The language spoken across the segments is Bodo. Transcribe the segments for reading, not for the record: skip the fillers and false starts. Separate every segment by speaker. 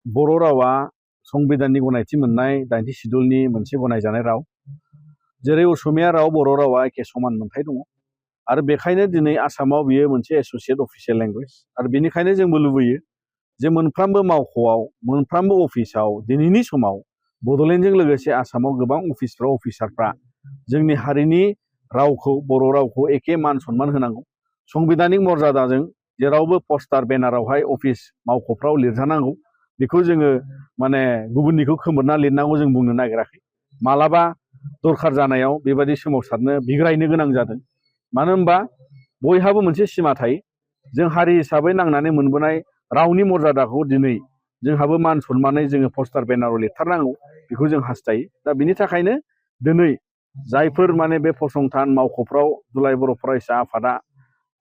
Speaker 1: बर' रावा संबिधाननि गनायथि मोननाय 80 सिडुलनि मोनसे गनायजानाय राव। जेरै असमिया राव बर' रावा एखे समान मोनथाय दङ आरो बेखायनो दिनै आसामाव बियो मोनसे एसोसिएट अफिसियेल लेंगुवेज आरो बेनिखायनो जोंबो लुबैयो जे मोनफ्रोमबो मावख'आव मोनफ्रोमबो अफिसाव दिनैनि समाव बड'लेण्डजों लोगोसे आसामाव गोबां अफिसफ्राव अफिसारफ्रा जोंनि हारिनि रावखौ बर' रावखौ एखे मान सनमान होनांगौ। संबिधानिक मर्यादाजों जेरावबो पस्टार बेनारावहाय अफिस मावख'फ्राव लिरजानांगौ। बेखौ जोङो माने गुबुननिखौ खोमोरना लिरनांगौ जों बुंनो नागिराखै। मालाबा दरखार जानायाव बेबायदि सोमावसारनो बिग्रायनो गोनां जादों। मानो होनबा बयहाबो मोनसे सिमा थायो। जों हारि हिसाबै नांनानै मोनबोनाय रावनि मर्यादाखौ दिनै जोंहाबो मान सनमानै जोङो पस्टार बेनाराव लिरथारनांगौ बेखौ जों हास्थायो। दा बिनि थाखायनो दिनै जायफोर माने बे फसंथान मावख'फ्राव दुलाराय बर' फरायसा आफादा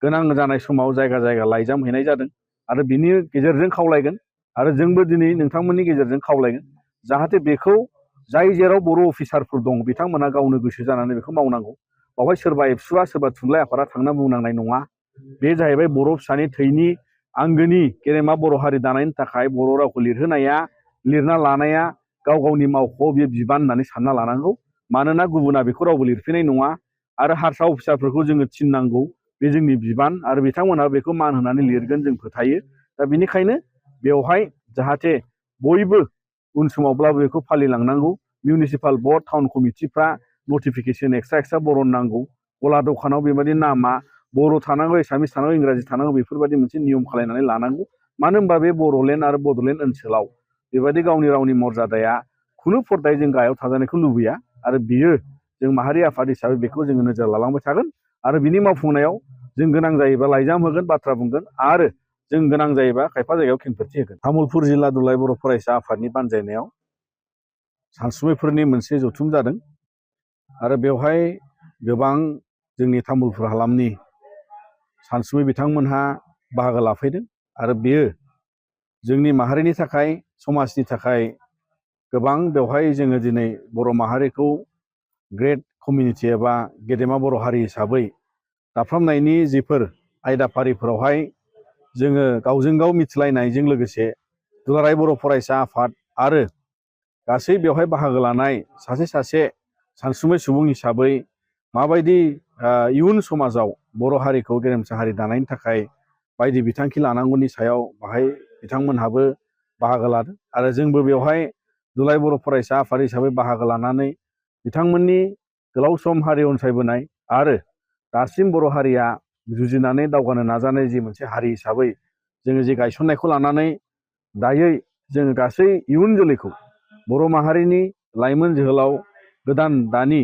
Speaker 1: गोनां जानाय समाव जायगा जायगा लाइजाम हैनाय जादों आरो बिनि गेजेरजों खावलायगोन आरो जोंबो दिनै नोंथांमोननि गेजेरजों खावलायगोन जाहाथे बेखौ जाय जेराव बर' अफिसारफोर दं बिथांमोना गावनो गोसो जानानै बेखौ मावनांगौ। बावहाय सोरबा एबसुआ सोरबा थुनलाइ आफादा थांना बुंनांनाय नङा। बे जाहैबाय बर' फिसानि थैनि आंगोनि गेदेमा बर' हारि दानायनि थाखाय बर' रावखौ लिरहोनाया लिरना लानाया गाव गावनि मावख'आव बियो बिबान होननानै सानना लानांगौ। मानोना गुबुना बेखौ रावबो लिरफैनाय नङा आरो हारसा अफिसारफोरखौ जोङो थिननांगौ बे जोंनि बिबान आरो बिथांमोनहा बेखौ मान होनानै लिरगोन जों फोथायो। दा बेनिखायनो बेवहाय जाहाथे बयबो उन समावब्लाबो बेखौ फालिलांनांगौ। मिउनिसिपाल बर्ड टाउन कमिटिफ्रा नटिफिकेसन एक्सट्रा बरननांगौ। गला दखानाव बेबायदि नामा बर' थानांगौ एसामिस थानांगौ इंराजि थानांगौ बेफोरबायदि मोनसे नियम खालायनानै लानांगौ। मानो होनबा बे बर'लेण्ड आरो बड'लेण्ड ओनसोलाव बेबायदि गावनि रावनि मर्यादाया खुनु फर्दायै जों गाहायाव थाजानायखौ लुबैया आरो बियो जों माहारि आफाद हिसाबै बेखौ जोङो नोजोर लालांबाय थागोन आरो बिनि मावफुंनायाव जों गोनां जायोबा लाइजाम होगोन बाथ्रा बुंगोन आरो जों गोनां जायोबा खायफा जायगायाव खेंफोरथि होगोन। तामुलपुर जिल्ला दुलाराय बर' फरायसा आफादनि बानजायनायाव सानसुमैफोरनि मोनसे जथुम जादों आरो बेवहाय गोबां जोंनि तामुलपुर हालामनि सानसुमै बिथांमोनहा बाहागो लाफैदों आरो बेयो जोंनि माहारिनि थाखाय समाजनि थाखाय गोबां बेवहाय जोङो दिनै बर' माहारिखौ ग्रेट कमिउनिटि एबा गेदेमा बर' हारि हिसाबै दाफ्रामनायनि जिफोर आयदाफारिफोरावहाय जोङो गावजों गाव मिथिलायनायजों लोगोसे दुलाराय बर' फरायसा आफाद आरो गासै बेवहाय बाहागो लानाय सासे सासे सानसुमै सुबुं हिसाबै माबायदि इयुन समाजाव बर' हारिखौ गेरेमसा हारि दानायनि थाखाय बायदि बिथांखि लानांगौनि सायाव बाहाय बिथांमोनहाबो बाहागो लादों आरो जोंबो बेवहाय दुलाराय बर' फरायसा आफाद हिसाबै बाहागो लानानै बिथांमोननि गोलाव सम हारि अनसायबोनाय आरो दासिम बर' हारिया जुजिनानै दावगानो नाजानाय जि मोनसे हारि हिसाबै जोङो जे गायसननायखौ लानानै दायै जोङो गासै इयुन जोलैखौ बर' माहारिनि लाइमोन जोहोलाव गोदान दानि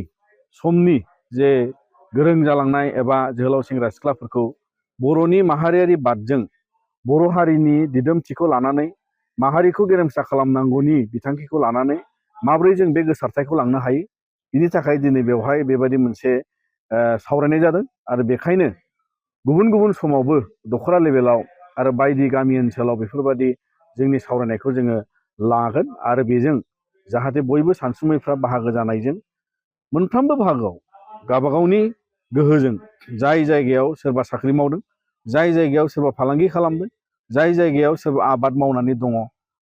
Speaker 1: समनि जे गोरों जालांनाय एबा जोहोलाव सेंग्रा सिख्लाफोरखौ बर'नि माहारियारि बादजों बर' हारिनि दिदोमथिखौ लानानै माहारिखौ गेरेमसा खालामनांगौनि बिथांखिखौ लानानै माबोरै जों बे गोसारथायखौ लांनो हायो बिनि थाखाय दिनै बेवहाय बेबायदि मोनसे सावरायनाय जादों आरो बेखायनो गुबुन गुबुन समावबो दख'रा लेभेलाव आरो बायदि गामि ओनसोलाव बेफोरबायदि जोंनि सावरायनायखौ जोङो लागोन आरो बेजों जाहाथे बयबो सानसुमैफ्रा बाहागो जानायजों मोनफ्रोमबो बाहागोआव गावबागावनि गोहोजों जाय जायगायाव सोरबा साख्रि मावदों जाय जायगायाव सोरबा फालांगि खालामदों जाय जायगायाव सोरबा आबाद मावनानै दङ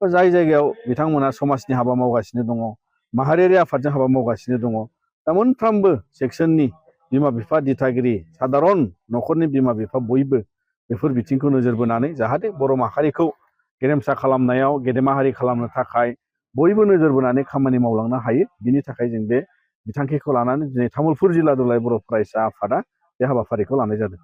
Speaker 1: बा जाय जायगायाव बिथांमोना समाजनि हाबा मावगासिनो दङ माहारियारि आफादजों हाबा मावगासिनो दङ दा मोनफ्रोमबो सेक्सननि बिमा बिफा दिथागिरि सादारन न'खरनि बिमा बिफा बयबो बेफोर बिथिंखौ नोजोर बोनानै जाहाथे बर' माहारिखौ गेरेमसा खालामनायाव गेदेमा हारि खालामनो थाखाय बयबो नोजोर बोनानै खामानि मावलांनो हायो बिनि थाखाय जों बे बिथांखिखौ लानानै दिनै तामुलपुर जिल्ला दुलाराय बर' फरायसा आफादा बे हाबाफारिखौ लानाय जादों।